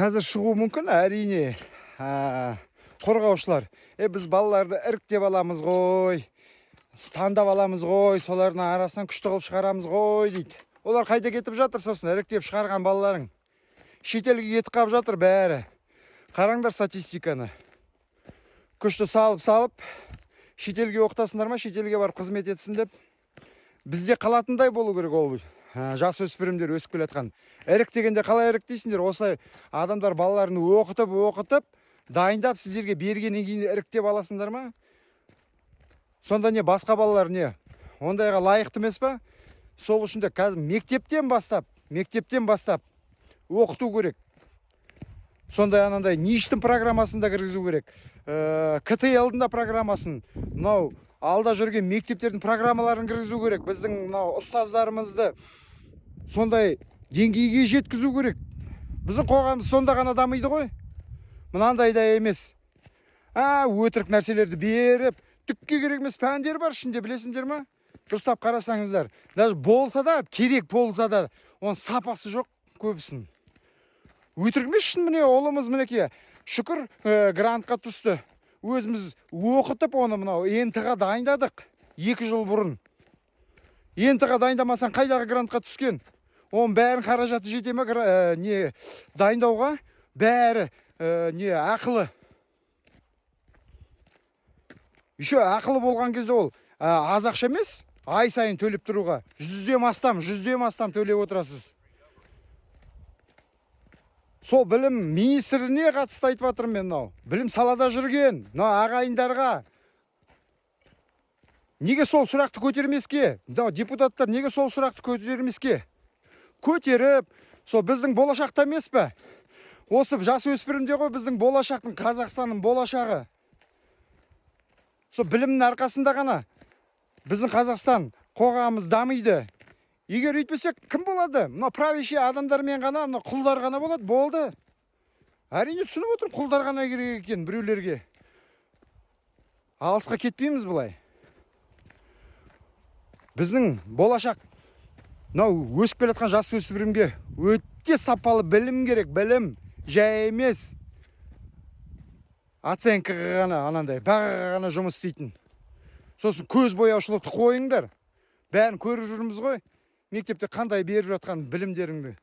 Қазір шығуы мүмкін, әрине. Қорғаушылар: «Біз балаларды іріктеп аламыз ғой, таңдап аламыз ғой, солардың арасынан күшті қылып шығарамыз ғой», – дейді. Олар қайда кетіп жатыр сосын? Іріктеп шығарған балаларың шетелге кетіп қалып жатыр бәрі. Қараңдар статистиканы. Күшті салып салып шетелге оқытасыңдар ма, шетелге барып қызмет етсін деп. Бізде қалатындай болу керек ол жас өспірімдер, өсіп келе жатқан. Іріктегенде қалай іріктейсіңдер? Осылай адамдар балаларын оқытып оқытып, дайындап, сіздерге бергеннен кейін іріктеп аласыңдар ма? Сонда не, басқа балалар не, ондайға лайықты емес па? Сол үшін де қазір мектептен бастап оқыту керек. Сондай анандай НИШ-тің программасын да кіргізу керек, КТЛ-дың да программасын, мынау алда жүрген мектептердің программаларын кіргізу керек. Біздің мынау ұстаздарымызды сондай деңгейге жеткізу керек. Біздің қоғамымыз сонда ғана дамиды ғой. Мынандай да емес, өтірік нәрселерді беріп, түкке керек емес пәндер бар ішінде, білесіңдер ма? Дұрыстап қарасаңыздар, даже болса да, керек болса да, оның сапасы жоқ көбісінің. Өтірік емес, шын. Міне, ұлымыз, мінекей, шүкір, грантқа түсті. Өзіміз оқытып, оны мынау ЕНТ-ға дайындадық 2 жыл бұрын. ЕНТ-ға дайындамасаң, қайдағы грантқа түскен? Оның бәрін қаражаты жете ме не дайындауға? Бәрі не ақылы. Еще ақылы болған кезде ол аз ақша емес ай сайын төлеп тұруға. 100-ден астам төлеп отырасыз. Сол білім министріне қатысты айтып жатырмын мен. Мынау білім салада жүрген мынау ағайындарға неге сол сұрақты көтермеске? Мынау депутаттар неге сол сұрақты көтермеске? Көтеріп, сол біздің болашақта емес пе? Осы жас өспірімде ғой біздің болашақтың, Қазақстанның болашағы. Сол білімнің арқасында ғана біздің Қазақстан қоғамымыз дамиды. Егер өйтпесек, кім болады? Мына правящий адамдармен ғана, мына құлдар ғана болады, болды. Әрине, түсініп отырмын, құлдар ғана керек екен біреулерге. Алысқа кетпейміз былай. Біздің болашақ мынау өсіп келе жатқан жас өспірімге өте сапалы білім керек. Білім жай емес, оценкаға ғана, анандай бағаға ғана жұмыс істейтін. Сосын көз бояушылықты қойыңдар. Бәрін көріп жүрміз ғой мектепте қандай беріп жатқан білімдеріңді.